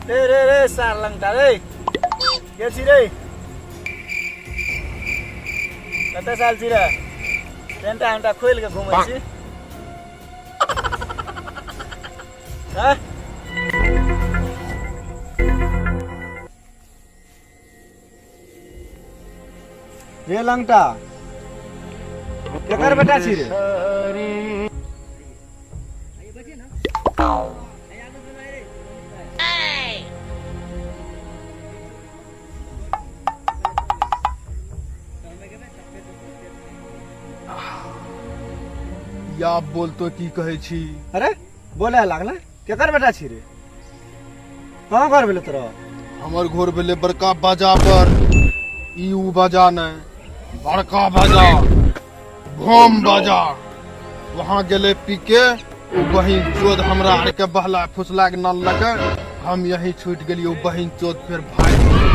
रे रे रे सार लंगटा रे के छी रे कते साल छी रे पेंटा उंटा खोलि के घूमै छी हैं? रे लंगटा केकर बेटा छी रे या बोल तो की कहै छी। अरे बोले लागल केकर बेटा छी रे? कहाँ घर भेलै तोरा? हमर घर भेलै बड़का बाजा पर। ई ऊ बाजा नहि, बड़का बाजा भोम बाजा। वहाँ गेलै पी के ओ बहिन चोद हमरा आर के बहला फुसला के नानलकै, हम यही छूटि गेलियै। ओ बहिन चोद फेर भागि गेलै।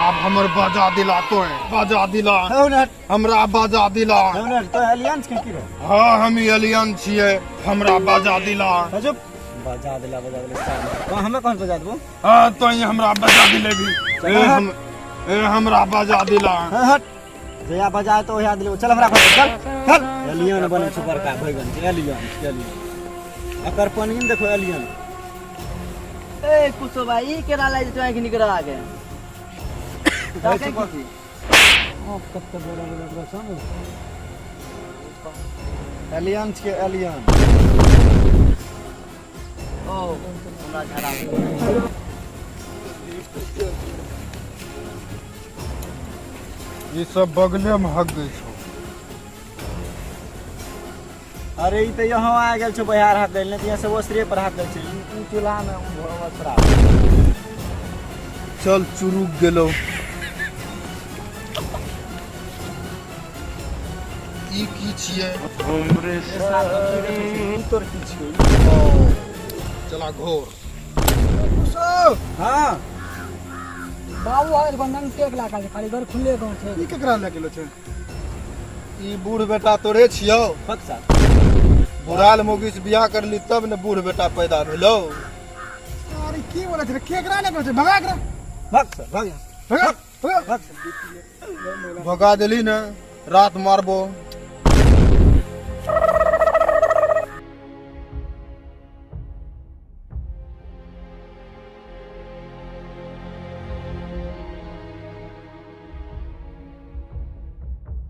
आब हमर बाजा दिला, तो बाजा दिला हमरा, बाजा दिला। तो एलियन के की रे? हाँ, हम एलियन छियै, हमरा बाजा दिला। चुप, बजा दिला बजा दिला। तो हमें कौन बजा देबो? हाँ, तो ही हमरा बजा दिले भी। ए, हम ए हमरा बजा दिला। हाँ, हट जया बजा तो ओहिया दिले। चल हमरा घर चल चल। एलियन बने छै बड़का भैगन छै एलियन एलियन। एकर पनी ने देखो एलियन। ए कुसो भाई, ई केना लागि जेतौ आँखि निकरा के? ताकै की छी? कते बड़ा बड़ा ओकरा छौ ने। एलियन के एलियन। ओ हमरा झड़ा ई सब बगले में हग गई छौ। अरे ई तऽ यहाँ आ गेल छौ बिहार हाथ दैल, नहि तऽ यहाँ से ओसरे पर हाथ दै छै। ई चूल्हा में ओसरा। चल चुरुक गेलो। ई की छियै? ई तोर की छियौ? चला घोर। हाँ। बाबू आयल बंधन टेक लागल छै, खाली घर खुले गाँव छै। ई केकरा लए गेलो छै? ई बूढ़ बेटा तोरे छियौ? फक साल। बुढ़ाल मौगी से बियाह करली तब ने बूढ़ बेटा पैदा भेलो। अरे की बोलै छै रे? केकरा लए गेलो छै? भगा एकरा। भग सर, भग यहाँ से। भगा, भगा। भग सर। भगा देली ने रात मारबो।